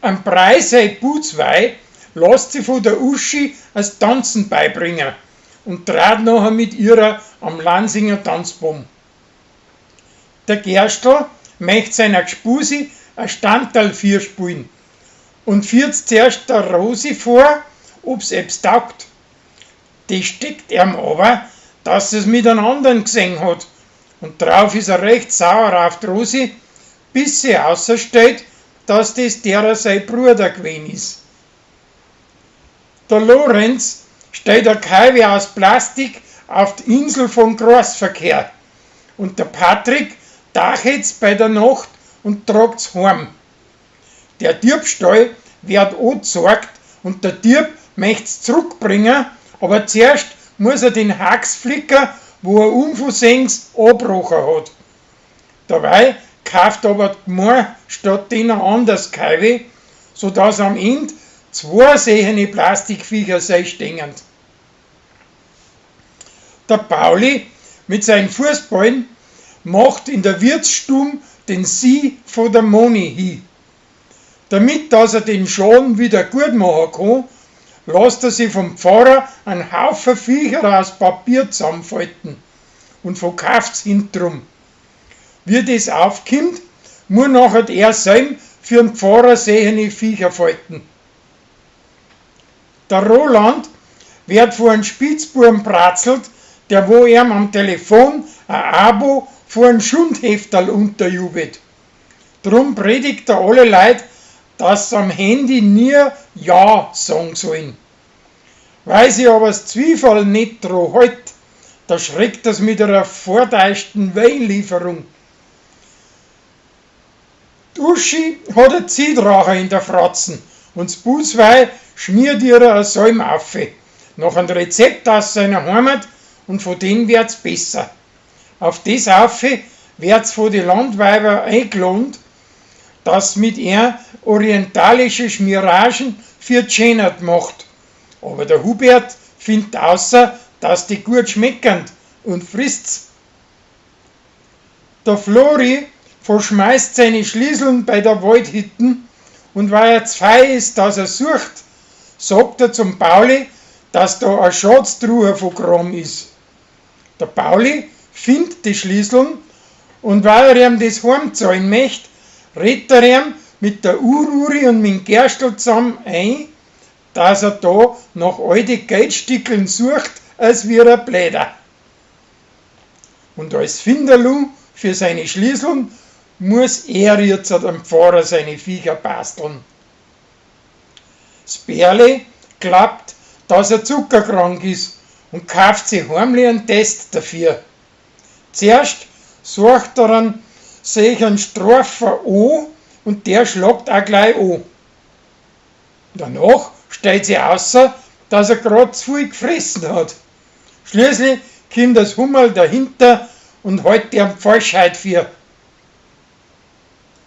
Am Preis sei Butzwei lasst sie von der Uschi as Tanzen beibringen und trat nachher mit ihrer am Lansinger Tanzbaum. Der Gerstl möcht seiner Gspusi a Standal spielen und führt's zuerst der Rosi vor, ob's ebs taugt. Die steckt ihm aber, dass sie's mit einem anderen gesehen hat, und drauf ist er recht sauer auf die Rosi, bis sie außerstellt, dass das derer sein Bruder gewesen ist. Der Lorenz stellt a Kaiwe aus Plastik auf die Insel vom Großverkehr und der Patrick dachet's bei der Nacht und tragt's heim. Der Diebstahl wird angezeigt und der Dieb möcht's zurückbringen, aber zuerst muss er den Haxflicker, wo er unversehens angebrochen hat. Dabei kauft aber die Gmor statt den ein anderes Kaiwe, sodass am Ende zwei sehene Plastikviecher sei stehen. Der Pauli mit seinen Fußballen macht in der Wirtsstube den Sie von der Moni hin. Damit, dass er den Schaden wieder gut machen kann, lässt er sich vom Pfarrer einen Haufen Viecher aus Papier zusammenfalten und verkauft's hintrum. Wie das aufkommt, muss nachher er selber für den Pfarrer sehene Viecher falten. Der Roland wird vor einem Spitzbuben bratzelt, der wo ihm am Telefon ein Abo vor einem Schundhefterl unterjubelt. Drum predigt er alle Leute, dass sie am Handy nie Ja sagen sollen. Weil sie aber das Zwiefall nicht dran halt, da schreckt er's mit einer vortäuschten Weinlieferung. Die Uschi hat a Ziedracher in der Fratzen und das Butzwei schmiert ihr a Salm auf, nach einem Rezept aus seiner Heimat, und von denen wird's besser. Auf das auf wird's von die Landweiber eingeladen, dass mit ihr orientalische Schmieragen für Tschenert macht. Aber der Hubert findet außer, dass die gut schmecken und frisst's. Der Flori verschmeißt seine Schlieseln bei der Waldhütten und weil er zwei ist, dass er sucht, sagt er zum Pauli, dass da a Schatztruhe von Kram ist. Der Pauli findet die Schlieseln und weil er ihm das heimzahlen möchte, redet er ihm mit der Ururi und mit dem Gerstl zusammen ein, dass er da nach alte Geldstickeln sucht, als wie er Bläder. Und als Finderlu für seine Schlieseln muss er jetzt am Pfarrer seine Viecher basteln. Das Bärle glaubt, dass er zuckerkrank ist und kauft sich heimlich einen Test dafür. Zuerst sucht er einen solchen Strafer an und der schlagt auch gleich an. Danach stellt sich außer, dass er grad zu viel gefressen hat. Schließlich kommt das Hummel dahinter und hält die Falschheit für.